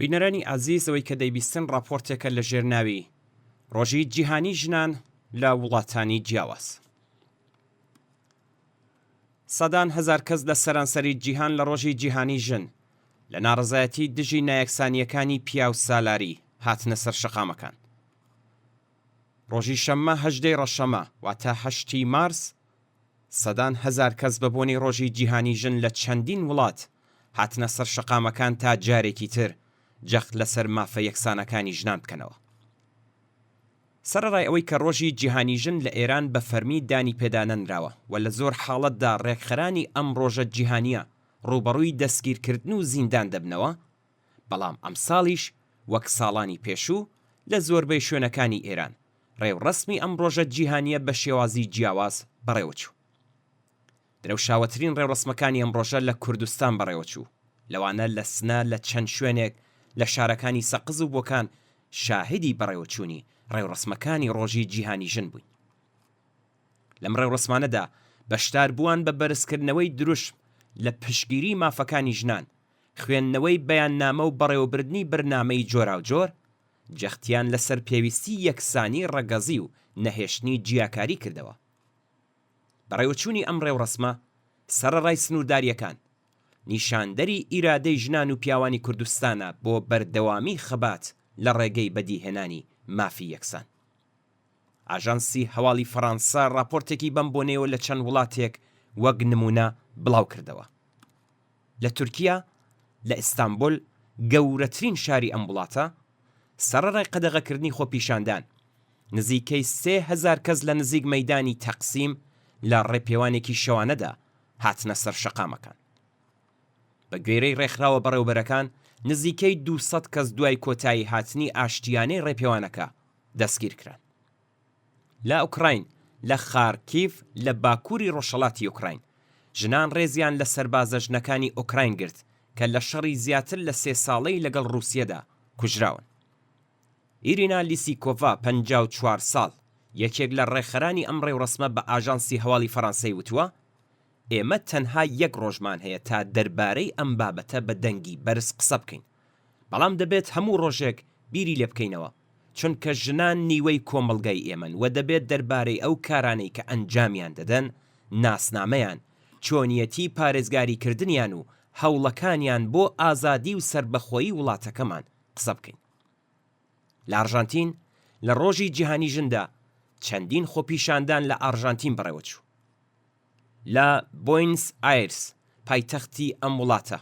بینەرانی ئازیز ئەوەی کە دەیبیستن ڕاپۆرتێکە لە ژێر ناوی ڕۆژی جیهانی ژنان لە وڵاتانی جیاواز. سەدان هەزار کەس لە سەرانسەری جیهان لە ڕۆژی جیهانی ژن لە ناڕەزایەتی دژی نایەکسانییەکانی پیاوسالاری هاتنە سەر شەقامەکان. ڕۆژی شەممە هەژدەی ڕەشەمە واتە هەشتی مارس سەدان هەزار کەس بە بۆنەی ڕۆژی جیهانی ژن لە چەندین وڵات هاتنە سەر شەقامەکان تا جارێکی تر جەخت لەسەر مافە یەکسانەکانی ژنان بکەنەوە. سەرەڕای ئەوەی کە ڕۆژی جیهانی ژن لە ئێران بە فەرمی دانی پێدا نەنراوە و لە زۆر حاڵەتدا ڕێکخەرانی ئەم ڕۆژە جیهانییە ڕووبەڕووی دەستگیرکردن و زیندان دەبنەوە، بەڵام ئەمساڵیش وەک ساڵانی پێشوو لە زۆربەی شوێنەکانی ئێران ڕێوڕەسمی ئەم ڕۆژە جیهانییە بە شێوازی جیاواز بەڕێوەچوو. درەوشاوەترین ڕێوڕەسمەکانی ئەم ڕۆژە لە کوردستان بەڕێوەچوو، لەوانە لە سنە لە چەند شوێنێک لە شارەکانی سەقز و بۆکان شاهیدی بەڕێوەچوونی ڕێوڕەسمەکانی ڕۆژی جیهانی ژن بووین. لەم ڕێوڕەسمانەدا بەشداربووان بە بەرزکردنەوەی دروشم لە پشتگیری مافەکانی ژنان، خوێندنەوەی بەیاننامە و بەڕێوەبردنی بەرنامەی جۆراوجۆر، جەختیان لەسەر پێویستی یەکسانی ڕەگەزی و نەهێشتنی جیاکاری کردەوە. بەڕێوەچوونی ئەم ڕێوڕەسمە، سەرەڕای سنووردارییەکان، نیشاندەری ئیرادەی ژنان و پیاوانی کوردستانە بۆ بەردەوامیی خەبات لە ڕێگەی بەدیهێنانی مافی یەکسان. ئاژانسی هەواڵی فەڕانسە ڕاپۆرتێکی بەم بۆنەیەوە لە چەند وڵاتێک وەک نموونە بڵاو کردەوە. لە تورکیا، لە ئیستانبول، گەورەترین شاری ئەم وڵاتە، سەڕەڕای قەدەغەکردنی خۆپیشاندان، نزیکەی 3000 کەس لە نزیک مەیدانی تەقسیم لە ڕێپێوانێکی شەوانەدا هاتنە سەر شەقامەکان. بە گوێرەی ڕێکخراوە بەڕێوبەرەکان، نزیکەی 200 کەس دوای کۆتایی هاتنی ئاشتیانەی ڕێپێوانەکە دەستگیرکران. لە ئۆکراین، لە خارکیڤ لە باکووری ڕۆژهەڵاتی ئۆکراین، ژنان ڕێزیان لە سەربازە ژنەکانی ئۆکراین گرت کە لە شەڕی زیاتر لە سێ ساڵەی لەگەڵ ڕووسیەدا کوژراون. ئیرینا لیسیکۆڤا، 54 ساڵ، یەکێک لە ڕێکخەرانی ئەم ڕێوڕەسمە بە ئاژانسی هەواڵی فەرانسەی وتووە، ئێمە تەنها یەک ڕۆژمان هەیە تا دەربارەی ئەم بابەتە بە دەنگی بەرز قسە بکەین، بەڵام دەبێت هەموو ڕۆژێک بیری لێ بکەینەوە، چونکە ژنان نیوەی کۆمەڵگای ئێمەن و دەبێت دەربارەی ئەو کارانەی کە ئەنجامیان دەدەن، ناسنامەیان، چۆنیەتی پارێزگاریکردنیان و هەوڵەکانیان بۆ ئازادی و سەربەخۆیی وڵاتەکەمان قسە بکەین. لە ئارژانتین لە ڕۆژی جیهانی ژندا چەندین خۆپیشاندان لە ئارژانتین بەڕێوەچوو. لە بۆینس ئایرس پایتەختی ئەم وڵاتە،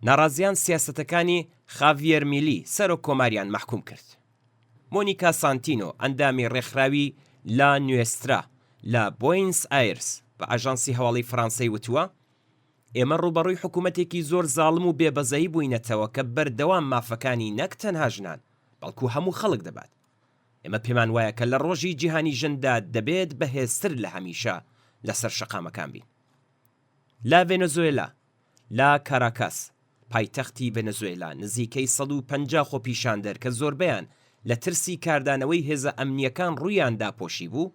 ناڕازیان سیاسەتەکانی خاڤیێر میلی سەرۆک کۆماریان مەحکوم کرد. مۆنیکا سانتینۆ ئەندامی ڕێکخراوی لا نوێسترا لە بۆینس ئایرس بە ئاژانسی هەواڵی فەرانسەی وتووە، ئێمە ڕووبەڕووی حکوومەتێکی زۆر زاڵم و بێ بەزەیی بووینەتەوە کە بەردەوام مافەکانی نەک تەنها ژنان بەڵکو هەموو خەڵک دەبات. ئێمە پێمان وایە کە لە ڕۆژی جیهانی ژندا دەبێت بەهێزتر لە هەمیشە لەسەر شەقامەکان بین. لە ڤێنەزوێلا، لە کاراکاس، پایتەختی ڤەنەزوێلا، نزیکەی 150 خۆپیشاندەر کە زۆربەیان لە ترسی کاردانەوەی هێزە ئەمنییەکان ڕوویان داپۆشیبوو،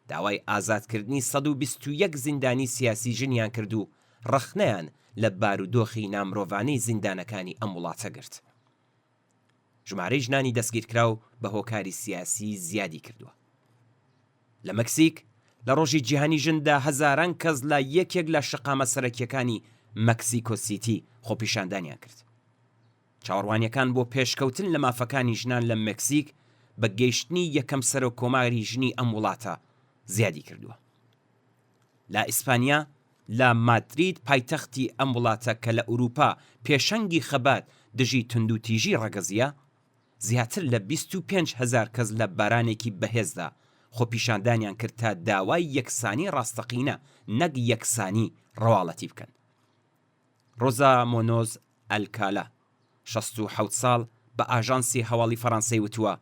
داوای ئازادکردنی 121 زیندانی سیاسی ژنیان کرد و ڕەخنەیان لە بارودۆخی نامرۆڤانەی زیندانەکانی ئەم وڵاتە گرت. ژمارەی ژنانی دەستگیرکراو بە هۆکاری سیاسی زیادی کردووە. لە مەکسیک، لە ڕۆژی جیهانی ژندا هەزاران کەس لە یەکێک لە شەقامە سەرەکییەکانی مەکسیکۆ سیتی خۆپیشاندانیان کرد. چاوەڕوانییەکان بۆ پێشکەوتن لە مافەکانی ژنان لە مەکسیک بە گەیشتنی یەکەم سەرۆککۆماری ژنی ئەم وڵاتە زیادی کردووە. لە ئیسپانیا، لە مادرید پایتەختی ئەم وڵاتە کە لە ئورووپا پێشەنگی خەبات دژی توندوتیژی ڕەگەزییە، زیاتر لە 25 هەزار کەس لە بارانێکی بەهێزدا خۆپیشاندانیان کرد تا داوای یەکسانی ڕاستەقینە نەک یەکسانی ڕواڵەتی بکەن. ڕۆزا مۆنۆز ئەلکالا، 67 ساڵ، بە ئاژانسی هەواڵی فەرانسەی وتووە،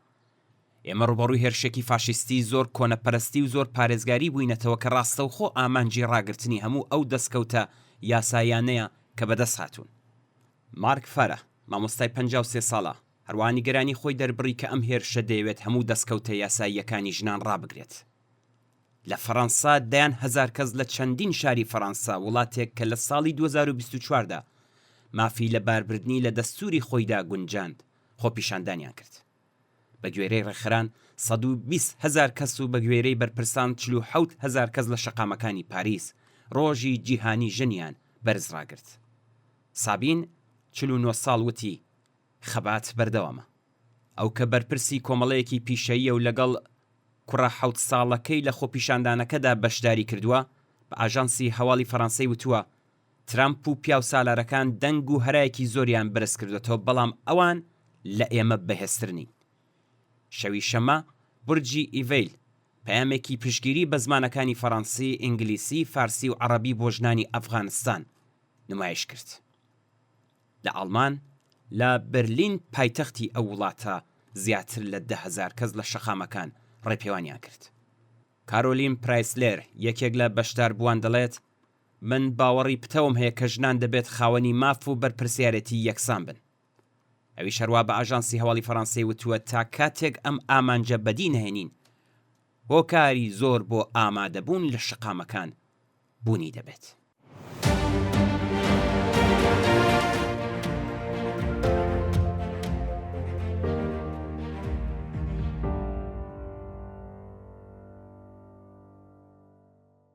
ئێمە ڕووبەڕووی هێرشێکی فاشیستی زۆر کۆنەپەرستی و زۆر پارێزگاری بووینەتەوە کە ڕاستەوخۆ ئامانجی ڕاگرتنی هەموو ئەو دەستکەوتە یاساییانەیە کە بەدەست هاتوون. مارک فارە، مامۆستای 53 ساڵە، هەروەها نیگەرانی خۆی دەربڕی کە ئەم هێرشە دەیەوێت هەموو دەستکەوتە یاساییەکانی ژنان ڕابگرێت. لە فەرەنسا دەیان هەزار کەس لە چەندین شاری فەرەنسا، وڵاتێک کە لە ساڵی 2024 دا. مافی لەباربردنی لە دەستووری خۆیدا گونجاند، خۆپیشاندانیان کرد. بەگوێرەی ڕێکخەران 120 هەزار کەس و بەگوێرەی بەرپرسان 47 هەزار کەس لە شەقامەکانی پاریس ڕۆژی جیهانی ژنیان بەرز ڕاگرت. سابین، 49 ساڵ وتی، خەبات بەردەوامە. ئەو کە بەرپرسی کۆمەڵەیەکی پیشەییە و لەگەڵ کوڕە حەوت ساڵەکەی لە خۆپیشاندانەکەدا بەشداری کردووە، بە ئاژانسی هەواڵی فەرەنسەی وتووە، ترەمپ و پیاوسالارەکان دەنگ و هەرایەکی زۆریان بەرزکردووەتەوە، بەڵام ئەوان لە ئێمە بەهێزتر نین. شەوی شەممە، بورجی ئیڤیل پەیامێکی پشتگیری بە زمانەکانی فەرەنسی، ئینگلیسی، فارسی و عەڕەبی بۆ ژنانی ئەفغانستان نمایش کرد. لە ئاڵمان، لە بەرلین پایتەختی ئەو وڵاتە زیاتر لە 10,000 کەس لە شەقامەکان ڕێپێوانیان کرد. کارۆلین پرایسلێر، یەکێک لە بەشداربووان دەڵێت، من باوەڕی پتەوم هەیە کە ژنان دەبێت خاوەنی ماف و بەرپرسیارێتی یەکسان بن. ئەویش هەروا بە ئاژانسی هەواڵی فەرانسەی وتووە تا کاتێک ئەم ئامانجە بەدی نەهێنین، هۆکاری زۆر بۆ ئامادەبوون لە شەقامەکان بوونی دەبێت.